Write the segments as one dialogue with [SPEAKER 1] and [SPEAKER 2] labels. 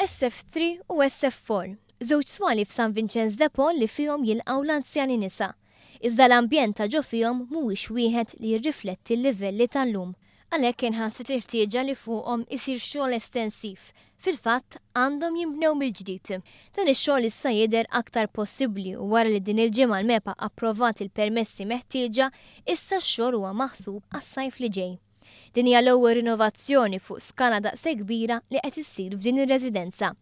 [SPEAKER 1] SF3 u SF4, żewġ swali f'San Vinċenz de Paul li fihom jilqgħu l-anzjani nisa. Iżda l-ambjent ta' ġo fihom mhuwiex wieħed li jirrifletti l-livelli tal-lum. Għalhekk inħasset il-ħtieġa li fuqhom isir xogħol estensiv. Fil-fatt, għandhom jinbnew mill-ġdid. Dan ix-xogħol issa jidher aktar possibbli u wara li din il-ġimgħa l-MEPA approvat il-permessi meħtieġa, issa x-xogħol huwa maħsub għas-sajf li ġej. Din hija l-ewwel rinnovazzjoni fuq skala daqshekk kbira li qed issir f'din ir-residenza.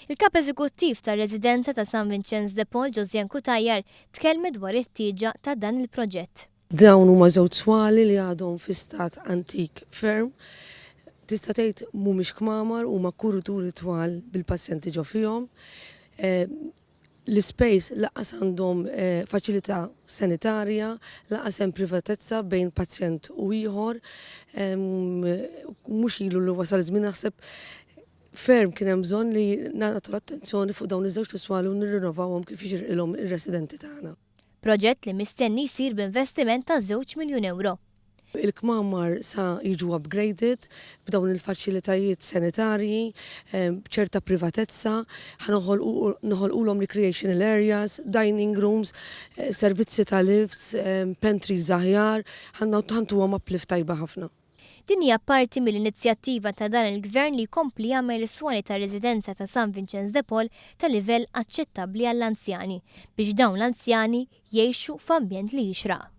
[SPEAKER 1] Il-Kap Eżekuttiv tar-Residenza ta' San Vinċenz de Paul Josianne Cutajar tkellmet dwar il-ħtieġa ta' dan il-proġett.
[SPEAKER 2] Dawn huma żewġ swali li għadhom fi stat antik ferm. Tista' tgħid mhumiex kmamar, huma kurituri twal bil-pazjenti ġo fihom. L-ispace lanqas għandhom faċilità sanitarja, lanqas hemm privatezza bejn pazjent u ieħor. Mhux ilu li wasal iż-żmien naħseb ferm kien hemm bżonn li nagħtu l-attenzjoni fuq dawn iż-żewġ iswali u nirrinnovawhom kif jixirqilhom ir-residenti tagħna.
[SPEAKER 1] Proġett li mistenni jsir b'investiment ta' żewġ miljun ewro.
[SPEAKER 2] Il-kmamar sa jiġu upgraded b'dawn il-faċilitajiet sanitarji, b'ċerta privatezza, ħa noħolqulhom recreational areas, dining rooms, servizzi ta' lifts, pantries aħjar, ħa ntuhom uplift tajba ħafna.
[SPEAKER 1] Din hija parti mill-inizjattiva ta' dan il-Gvern li jkompli jagħmel is-swali ta' residenza ta' San Vinċenz de Paul ta' livell aċċettabbli għall-anzjani, biex dawn l-anzjani jgħixu f'ambjent li jixraq.